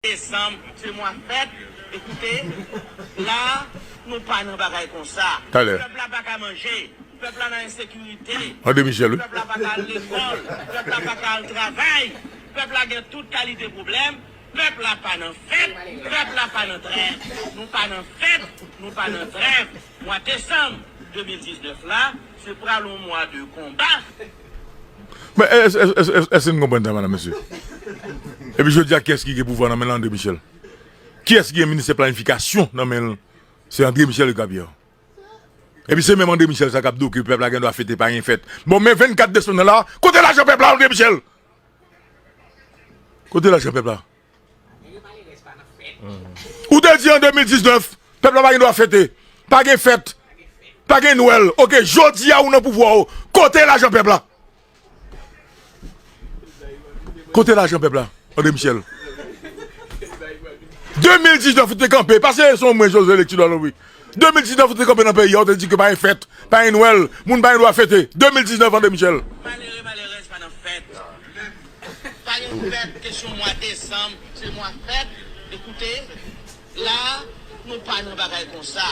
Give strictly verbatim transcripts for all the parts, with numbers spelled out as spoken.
Desanm, se mwa fèt. Ekoute, la, nou pa nan bagay konsa. Talè. Pèp la pa ka manje. Pèp la nan ensekirite. André Michel, wi. Pèp la pa ka al lekòl. Pèp la pa ka al travay. Pèp la gen tout kalite pwoblèm. Pèp la pa nan fèt. Pèp la pa nan trèv. Nou pa nan fèt. Nou pa nan trèv. Mwa desanm de mil diznèf la, se pral yon mwa de konba. Men, èske, èske, èske, èske nou konprann sa, madam, mesye? Epi jodi a, kiyès ki gen pouvwa nan men l? André Michel. Kiyès ki gen ministè planifikasyon nan men l? Se André Michel Gabillard. Epi se menm André Michel sa k ap di w ke pèp la gen dwa fete, pa gen fèt. Bon, men vennkat desanm nan la, kote lajan pèp la, André Michel? Kote lajan pèp la? Ou te di an de mil diznèf, pèp la pa gen dwa fete, pa gen fèt, pa gen Nwèl. Oke, jodi a ou nan pouvwa w, kote lajan pèp la? Kote lajan pèp la, André Michel? De mil diznèf ou te kanpe, pase son mwen José Lecture Lalory. De mil diznèf ou te kanpe nan peyi a, ou te di ke pa gen fèt, pa gen Nwèl, moun pa gen dwa fete. De mil diznèf, André Michel. Malere, malerèz pa nan fèt. Pa gen fèt, kesyon mwa desanm, se mwa fèt. Ekoute, la, nou pa nan bagay konsa.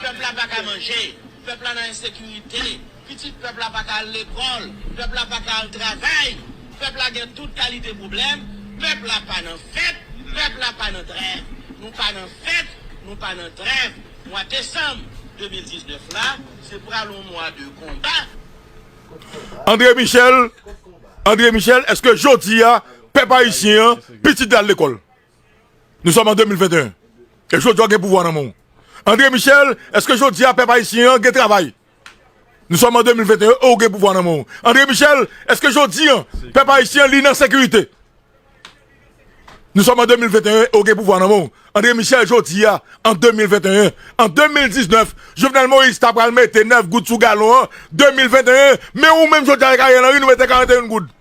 Pèp la pa ka manje. Pèp la nan ensekirite. Pitit pèp la pa ka al lekòl. Pèp la pa ka al travay. Pèp la gen tout kalite pwoblèm. Pèp la pa nan fèt. Pèp la pa nan trèv. Nou pa nan fèt. Nou pa nan trèv. Mwa desanm de mil diznèf la, se pral yon mwa de konba. André Michel, André Michel, èske jodi a, pèp ayisyen an, pitit li al lekòl? Nou sòm an de mil venteyen. E jodi a w gen pouvwa nan men w. André Michel, èske jodi a, pèp ayisyen an gen travay? Nou sòm an de mil venteyen e w gen pouvwa nan men w. André Michel, èske jodi a, pèp ayisyen an, li nan sekirite? Nou sòm an de mil venteyen e w gen pouvwa nan men w. André Michel, jodi a, an de mil venteyen, an de mil diznèf, Jovenel Moïse ta pral mete nèf goud sou galon an, de mil venteyen, men ou menm jodi a avèk Ariel Henry, nou mete karanteyen goud.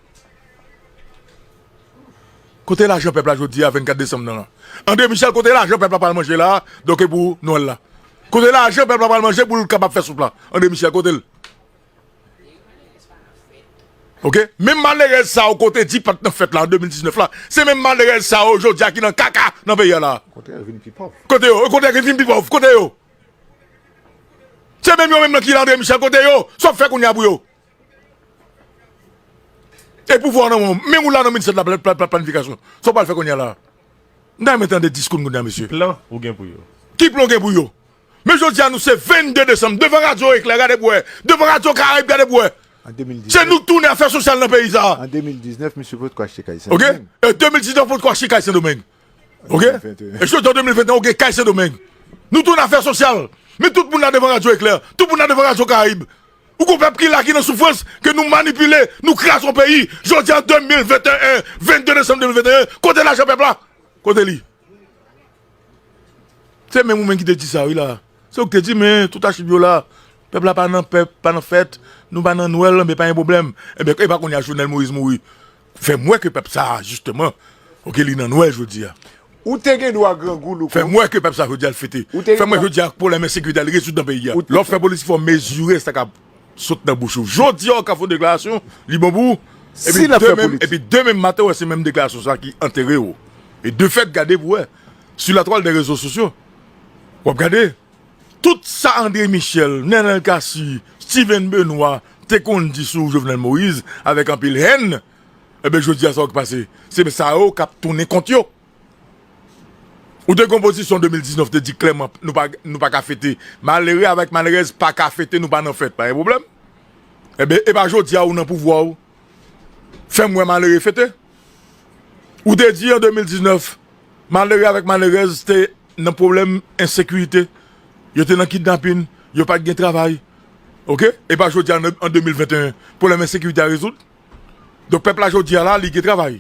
Kote lajan pèp la jodi a, vennkat desanm nan la? André Michel, kote lajan pèp la pral manje la, donk e pou Nwèl la? Kote lajan pèp la pral manje pou l kapab fè soup la? André Michel, kote l? Oke? Menm malerèz sa yo ke w te di pa t nan fèt la an de mil diznèf la, se menm malerèz sa yo jodi a ki nan kaka nan peyi a la. Okontrè, yo vin pi pòv. Kote yo? Okontrè, yo vin pi pòv. Kote yo? Se menm yo menm nan ki la, André Michel, kote yo? Sa w ap fè kounye a pou yo? E pouvwa w nan men w, menm ou la nan ministè de la pla-, pla-, pla-, planifikasyon. Sa w pral fè kounye a la? M ta renmen tande diskou n kounye a, mesye. Plan ou gen pou yo? Ki plan w gen pou yo? Men jodi a, nou se vennde desanm, devan radyo Eklè, gade pou w wè. Devan radyo Karayib, gade pou w wè. An de mil diznèf. Se nou k tounen afè sosyal nan peyi sa a. An de mil diznèf, misye potko achte kay Sendomeng. Oke? E de mil diznèf, potko achte kay Sendomeng. Oke? An de mil venteyen. E jodi a, de mil venteyen, ou gen kay Sendomeng. Nou tounen afè sosyal. Men tout moun la devan radyo Eklè. Tout moun la devan radyo Karayib. Ou gon pèp ki la, ki nan soufrans, ke nou manipile, nou kraze yon peyi. Jodi a, de mil venteyen, vennde desanm de mil venteyen, kote lajan pèp la? Kote li? Se menm ou menm ki te di sa, wi, la. Se ou ki te di, men tout achiv yo la, pèp la pa nan pèp, pa nan fèt, nou pa nan Nwèl, men pa gen pwoblèm. Enben, e pa kounye a Jovenel Moïse mouri. Fè m wè ke pèp sa a, jisteman, oke, li nan Nwèl jodi a. Ou te gen dwa grangou, Louko. Fè m wè ke pèp sa a jodi a l fete. Ou te gen dwa. Fè m wè jodi a pwoblèm ensekirite a l rezoud nan peyi a. Lè w ap fè politik, fò w mezire sa k ap sot nan bouch ou. Jodi a, w ka fè yon deklarasyon, li bon pou ou. Epi demen, epi demen maten, w wè se menm deklarasyon sa a ki antere w. E de fèt, gade pou w wè. Sur la toile des réseaux sociaux, w ap gade. Tout sa André Michel, Nenel Cassy, Steven Benoît te konn di sou Jovenel Moïse avèk anpil hèn, enben, jodi a, sa w ki pase? Se sa yo k ap tounen kont yo. Ou te gen yon pozisyon de mil diznèf, te di klèman, nou pa, nou pa ka fete. Malere avèk malerèz pa ka fete, nou pa nan fèt, pa gen pwoblèm. Enben, e pa jodi a ou nan pouvwa ou. Fè m wè malere fete. Ou te di an de mil diznèf, malere avèk malerèz te nan pwoblèm ensekirite, yo te nan kidnapin, yo pa t gen travay. Oke? E pa jodi a, an de mil venteyen, pwoblèm ensekirite a rezoud. Donk, pèp la jodi a la, li gen travay.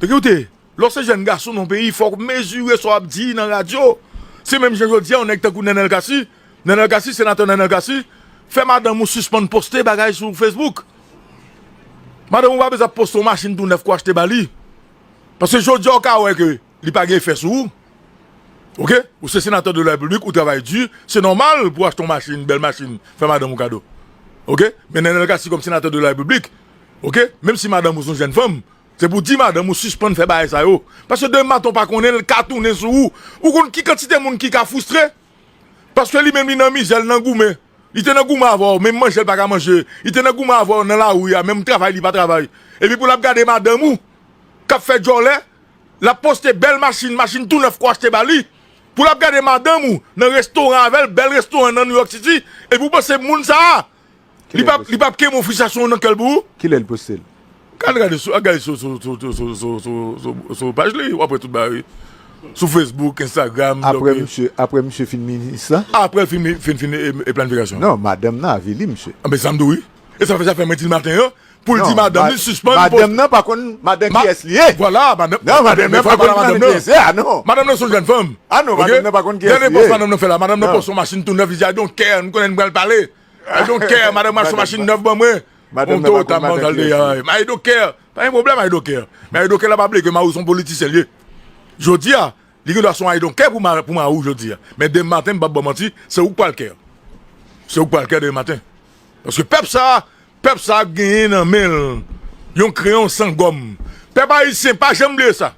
Donk, koute, lè w se jèn gason nan yon peyi, fò w mezire sa w ap di nan radyo. Se menm jan jodi a, yon nèg tankou Nenel Cassy, Nenel Cassy, senatè Nenel Cassy, fè madanm ou sispann poste bagay sou Facebook. Madanm ou pa bezwen ap poste yon machin tou nèf ke w achte ba li. Paske jodi a, ou ka wè ke li pa gen efè sou ou. Oke? Ou se senatè de la repiblik, ou travay di, se nòmal pou w achte yon machin, bèl machin, fè madanm ou kado. Oke? Men Nenel Cassy kòm senatè de la repiblik, oke? Menm si madanm ou se yon jèn fanm, Se pou di madanm ou sispann fè bagay sa yo. Paske demen maten w pa konnen, l ka tounen sou ou. Ou konn ki kantite moun ki ka fristre? Paske li menm li nan mizè, l nan goumen. Li te nan goumen avè w, menm manje l pa ka manje. Li te nan goumen avè w nan lari a, menm travay li pa travay. Epi pou l ap gade madanm ou k ap fè djòlè, l ap poste bèl machin, machin tou nèf ke w achte ba li. Pou l ap gade madanm ou nan restoran avè l, bèl restoran nan New York City, epi w panse moun sa a, li p ap, li p ap kenbe yon fristrasyon nan kè l pou ou? Kilè l poste l? Al gade sou, al gade sou, sou, sou paj li, w ap wè tout bagay. Sou Facebook, Instagram, apre misye, apre misye fin minis la? Apre l fin, fin, fin e, e planifikasyon. Non, madanm nan avili misye. Anben sa m di w wi. E sa fè, sa fè mwen di l maten an, pou l di madanm li sispann. Madanm nan pa konn madan kiyès li ye. Vwala, madanm. Non, madanm nan pa konn madan kiyès li ye, a non. Madanm nan se yon jèn fanm. A non, madanm nan pa konn kiyès li ye. Gade pòs madanm nan fè la. Madanm nan pòs yon machin tou nèf, li di, "I don't care, m konnen m pral pale. I don't care, madanm m achte yon machin nèf ban mwen." Yon Toyota Mandal deyò. I don't care. Pa gen pwoblèm, I don't care. Men I don't care la pa vle ke mari w se yon politisyen l ye. Jodi a, li gen dwa se yon I don't care pou ma-, pou mari w jodi a. Men demen maten, m p ap ba w manti, se ou k pral care. Se ou k pral care demen maten. Paske pèp sa a, pèp sa a genyen nan men l yon kreyon san gòm. Pèp ayisyen, pa janm bliye sa.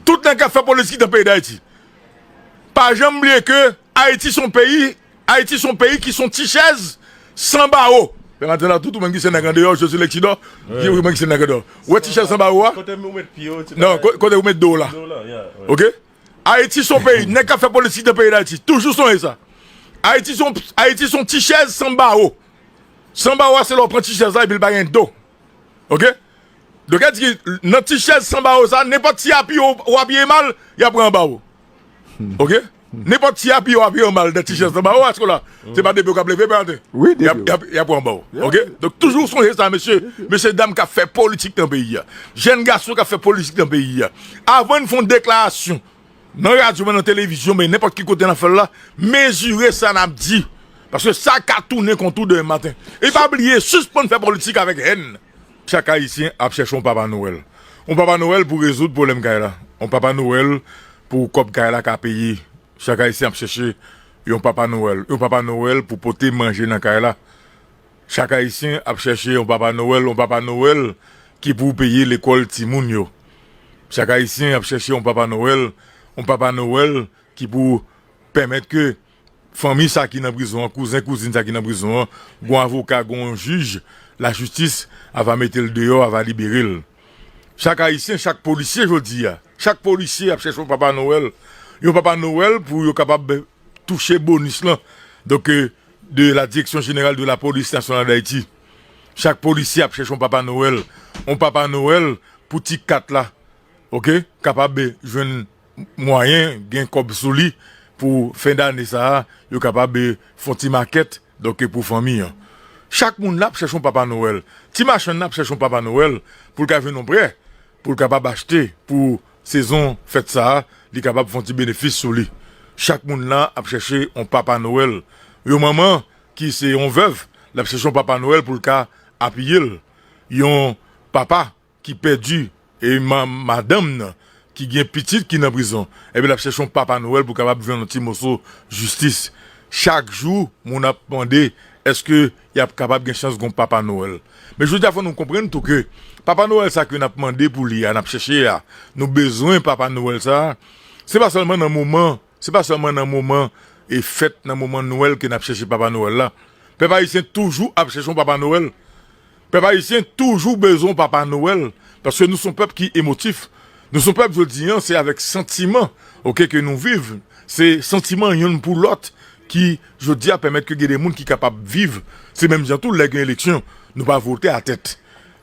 Tout nèg k ap fè politik nan peyi Dayiti, pa janm bliye ke Ayiti se yon peyi, Ayiti se yon peyi ki se yon ti chèz san bawo. Demen maten la, tout ou menm ki se nèg andeyò, je suis l'ex-Tidor, ou menm ki se nèg andeyò. Ou wè ti chèz san bawo a? Kote ou met pye w, ti bagay. Non, ko-, kote ou met do w la. Do w la, yeah, ouais. Oke? Ayiti se yon peyi, nèg k ap fè politik nan peyi Dayiti, toujou sonje sa. Ayiti se yon, Ayiti se yon ti chèz san bawo. San bawo a, se lè w pran ti chèz la epi l pa gen do. Oke? Donk, sa di, nan ti chèz san bawo sa, nenpòt ti apiye w, w apiye mal, y ap pran anba w. Oke? Nenpòt ti apiye w apiye mal nan ti chèz san bawo a, èske w la? Se pa depi w k ap leve, pa atè. Wi, depi. Y ap, y ap, y ap pran anba w. Oke? Donk, toujou sonje sa, mesye, mesye dam k ap fè politik nan peyi a. Jèn gason k ap fè politik nan peyi a. Avan n fè yon deklarasyon, nan radyo, men nan televizyon, men nenpòt ki kote n ap fè l la, mezire sa n ap di. Paske sa ka tounen kont ou demen maten. E pa bliye, sispann fè politik avèk hèn. Chak Ayisyen ap chèche yon Papa Nwèl. Yon Papa Nwèl pou rezoud pwoblèm kay la. Yon Papa Nwèl pou kòb kay la ka peye. Chak Ayisyen ap chèche yon Papa Nwèl. Yon Papa Nwèl pou pote manje nan kay la. Chak Ayisyen ap chèche yon Papa Nwèl, yon Papa Nwèl ki pou peye lekòl timoun yo. Chak Ayisyen ap chèche yon Papa Nwèl, yon Papa Nwèl ki pou pèmèt ke fanmi sa ki nan prizon an, kouzen kouzin sa ki nan prizon an, gon avoka, gon jij, lajistis ava mete l deyò, ava libere l. Chak Ayisyen, chak polisye jodi a, chak polisye ap chèche yon Papa Nwèl, yon Papa Nwèl pou yo kapab touche bonis lan. Donk, euh, de la Direction Générale de la Police Nationale d'Haïti. Chak polisye ap chèche yon Papa Nwèl, yon Papa Nwèl pou ti kat la, oke, kapab, eh, jwenn mwayen, gen kòb sou li pou fen dane sa a, yo kapab, eh, fè yon ti makèt, donk, eh, pou fanmi an. Chak moun la ap chèche yon Papa Nwèl. Ti machann nan ap chèche yon Papa Nwèl pou l ka jwenn yon prè, pou l kapab achte pou sezon fèt sa a, li kapab fè yon ti benefis sou li. Chak moun la ap chèche yon Papa Nwèl. Yon manman ki se yon vèv, l ap chèche yon Papa Nwèl pou l ka apiye l. Yon papa ki pèdi, e ma-, madanm nan, ki gen pitit ki nan prizon, ebyen, l ap chèche yon Papa Nwèl pou kapab jwenn yon ti moso jistis. Chak jou, moun ap mande, èske y ap kapab gen chans gon Papa Nwèl? Men jodi a, fò nou konprann tou ke Papa Nwèl sa ke n ap mande pou li a, n ap chèche a, nou bezwen Papa Nwèl sa a, se pa sèlman nan moman, se pa sèlman nan moman e fèt, nan moman Nwèl ke n ap chèche Papa Nwèl la. Pèp ayisyen toujou ap chèche yon Papa Nwèl. Pèp ayisyen toujou bezwen yon Papa Nwèl, paske nou se yon pèp ki emotif. Nou se yon pèp, jodi an, se avèk santiman, oke, ke nou viv. Se santiman yonn pou lòt ki, jodi a, pèmèt ke gen de moun ki kapab viv. Se menm jan tou, lè gen eleksyon, nou pa vote a tèt.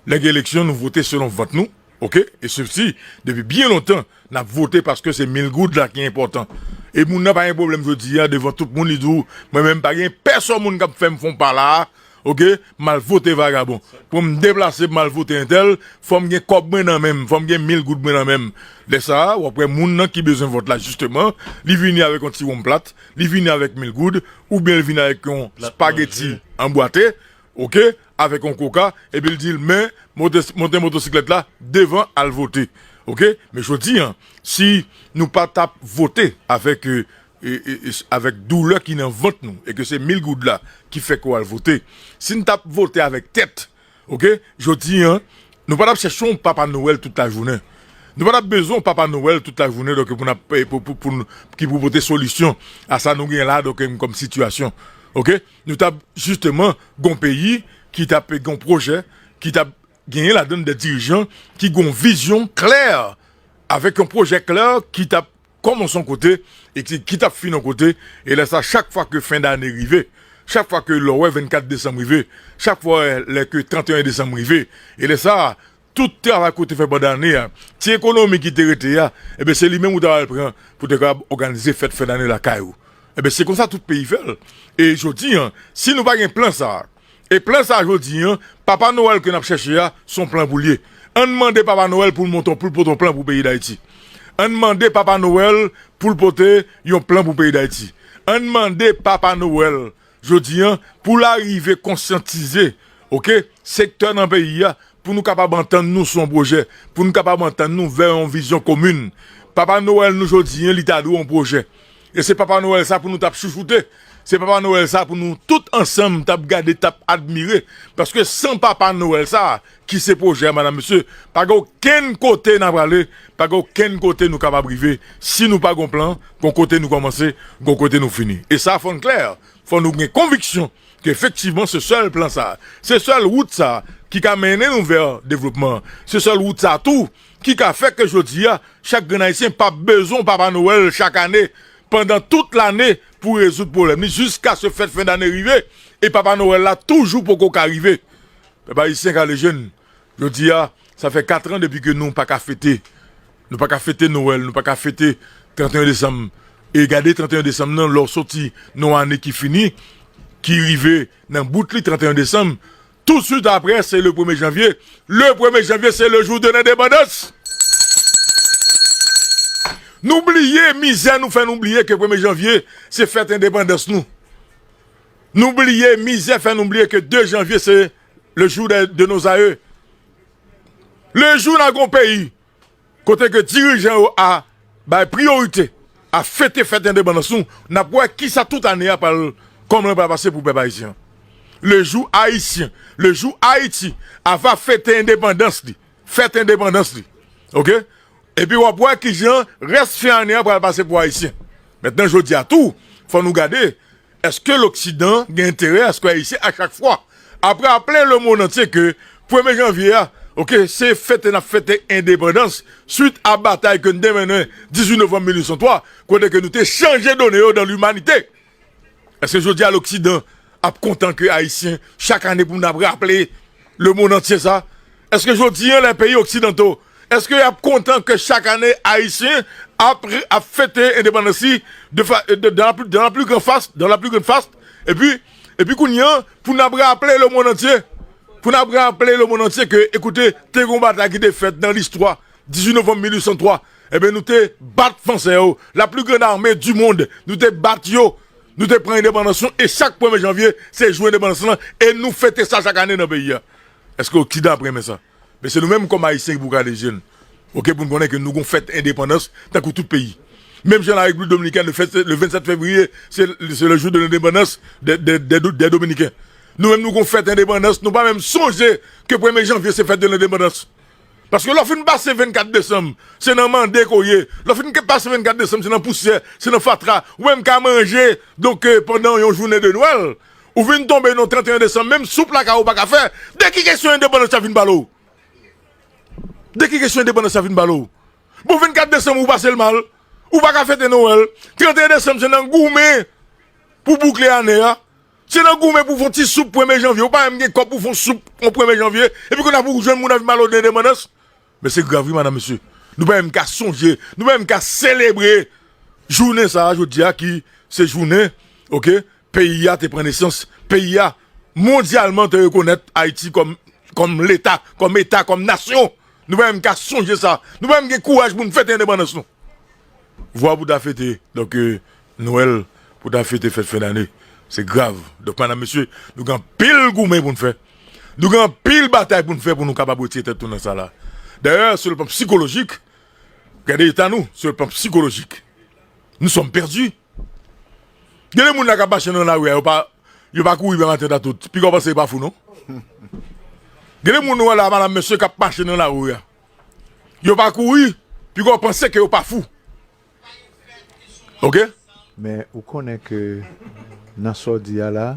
Lè gen eleksyon, nou vote selon vant nou, oke? E sesi, depi byen lontan, n ap vote paske se mil goud la ki enpòtan. E moun nan pa gen pwoblèm jodi a, devan tout moun, li di w, mwen menm, pa gen pèsòn moun k ap fè m fè yon pa la a, oke, m al vote vagabon. Pou m deplase, pou m al vote entèl, fò m gen kòb mwen nan men m, fò m gen mil goud mwen nan men m. Lè sa a, w ap wè moun nan ki bezwen vòt la, jisteman, li vini avèk yon ti wonm plat, li vini avèk mil goud, oubyen li vini avèk yon spageti anbwate, oke, avèk yon koka, epi l di l, men, monte, monte motosiklèt la, devan, al vote. Oke? Men jodi a, si nou pa t ap vote avèk, e, e, e, e, avèk doulè ki nan vant nou, e ke se mil goud la ki fè ke w al vote. Si n t ap vote avèk tèt, oke, jodi a, Nou pa t ap chèche yon Papa Nwèl tout lajounen. Nou pa t ap bezwen yon Papa Nwèl tout lajounen, donk, pou n ap, pou, pou, pou, n- ki pou pote solisyon a sa nou gen la, donk, kòm sitiyasyon. Oke? Nou t ap, jisteman, gon peyi ki t ap, gon pwojè, ki t ap genyen ladan de dirijan ki gon vizyon klè, avèk yon pwojè klè ki t ap kòmanse yon kote e ki, ki t ap fini yon kote. E lè sa, chak fwa ke fen dane rive, chak fwa ke lè w wè vennkat desanm rive, chak fwa lè ke tranteyen desanm rive, e lè sa, tout travay ke w te fè pandan ane a, ti ekonomi ki te rete a, ebyen, se li menm ou ta pral pran pou te kapab òganize fèt fen dane lakay ou. Ebyen, se konsa tout peyi fè l. E jodi a, si nou pa gen plan sa a, e plan sa a jodi a, Papa Nwèl ke n ap chèche a, se yon plan pou l ye. Ann mande Papa Nwèl pou l monte, pou l pote yon plan pou peyi Dayiti. Ann mande Papa Nwèl pou l pote yon plan pou peyi Dayiti. Ann mande Papa Nwèl jodi a, pou l arive konsyantize, oke, sektè nan peyi a, pou nou kapab antann nou sou yon pwojè, pou nou kapab antann nou vè yon vizyon komin. Papa Nwèl nou jodi a, li ta dwe yon pwojè. E se Papa Nwèl sa pou nou t ap chouchoute. Se Papa Nwèl sa pou nou tout ansanm t ap gade, t ap admire. Paske san Papa Nwèl sa, ki se pwojè a, madam, mesye, pa gen okenn kote n a prale, pa gen okenn kote nou kapab rive. Si nou pa gon plan, gon kote nou kòmanse, gon kote nou fini. E sa fò n klè, fò nou gen konviksyon ke efektivman se sèl plan sa, se sèl wout sa ki ka mennen nou vè devlopman, se sèl wout sa tou ki ka fè ke jodi a, chak grenn Ayisyen p ap bezwen Papa Nwèl chak ane, pandan tout lane, pou rezoud pwoblèm li, jiskaske fèt fen dane rive, e Papa Nwèl la toujou poko ka rive. Pèp ayisyen, kale je n, jodi a, sa fè kat an depi ke nou pa ka fete. Nou pa ka fete Nwèl, nou pa ka fete tranteyen desanm. E gade tranteyen desanm nan, lè w soti nan yon ane ki fini, ki rive nan bout li tranteyen desanm, tousuit apre, se le premye janvye. Le premye janvye, se le jou de lendepandans. Nou bliye, mizè nou fè nou bliye ke premye janvye, se fèt endepandans nou. Nou bliye, mizè fè nou bliye ke de janvye, se le jou de, de nos aïeux. Le jou n a gon peyi, kote ke dirijan yo a bay priyorite a fete fèt endepandans nou, n ap wè kisa tout ane a pral, kòman l pral pase pou pèp ayisyen an. Le jou ayisyen, le jou Ayiti a va fete endepandans li, fèt endepandans li. Oke? Epi w ap wè kijan rès fen ane a pral pase pou Ayisyen. Mentnan, jodi a tou, fò nou gade, èske Loksidan gen enterè, èske Ayisyen, a chak fwa, ap raple lemonn antye ke premye janvye a, oke, se fete n ap fete endepandans, swit a batay ke n te mennen dizuit novanm mil uit san twa, kote ke nou te chanje done yo dan limanite. Èske jodi a Loksidan ap kontan ke Ayisyen, chak ane pou n ap raple lemonn antye sa? Èske jodi a lè peyi oksidanto, èske y ap kontan ke chak ane Ayisyen ap, ap fete endepandans li de fa, de, dans la plus, dans la plus grande fas, dans la plus grande fas, epi, epi kounye a, pou n ap raple lemonn antye, pou n ap raple lemonn antye ke, ekoute, te gen yon batay ki te fèt nan listwa, dizuit novanm mil uit san twa, ebyen, nou te bat Fransè yo, la plus grande armée du monde, nou te bat yo, nou te pran endepandans nou, e chak premye janvye, se jou endepandans lan, e nou fete sa chak ane nan peyi a. Èske Oksidan ap renmen sa? Men se nou menm kòm Ayisyen ki pou kale je n. Oke, pou n konnen ke nou gon fèt endepandans, tankou tout peyi. Menm jan la Repiblik Dominikèn, le fèt, le vennsèt fevriye, se, se le jou de lendepandans de, de, de, de Dominiken. Nou menm nou gon fèt endepandans, nou pa menm sonje ke premye janvye se fèt de lendepandans. Paske lè w fin pase vennkat desanm, se nan mande ke w ye. Lè w fin pase vennkat desanm, se nan pousyè, se nan fatra. Ou menm ka manje, donk, eh, pandan yon jounen de Nwèl, ou vin tonbe nan tranteyen desanm, menm soup lakay ou pa ka fè. De ki kesyon endepandans y ap vin pale w? De ki kesyon endepandans y ap vin pale w? Bon, vennkat desanm, ou pase l mal. Ou pa ka fete Nwèl. Tranteyen desanm, se nan goumen pou boukle ane a. Se nan goumen pou fè yon ti soup premye janvye. Ou pa menm gen kòb pou fè yon soup yon premye janvye. Epi kounye a pou w jwenn moun ap vin pale w de endepandans. Men se grav wi, madam, mesye. Nou pa menm ka sonje, nou pa menm ka selebre jounen sa a, jodi a, ki se jounen, oke, peyi a te pran nesans, peyi a mondyalman te rekonèt Ayiti kòm, kòm leta, kòm eta, kòm nasyon. Nou pa menm ka sonje sa. Nou pa menm gen kouraj pou n fete endepandans nou. Vwa pou ta fete, donk, eh, Nwèl, pou ta fete fèt fen dane. Se grav. Donk, madam, mesye, nou gen anpil goumen pou n fè. Nou gen anpil batay pou n fè pou nou kapab retire tèt nou nan sa la. Dayè, sur le plan psychologique, gade eta nou, sur le plan psychologique. Nous sommes perdus. Gen de moun la k ap mache nan lari a, yo pa, yo pa kouri byen maten ta tout. Piga w panse yo pa fou, non? Gen de moun ou wè la, madanm, mesye, k ap mache nan lari a. Yo pa kouri, piga w panse ke yo pa fou. Oke? Men ou konnen ke nan sa w di a la,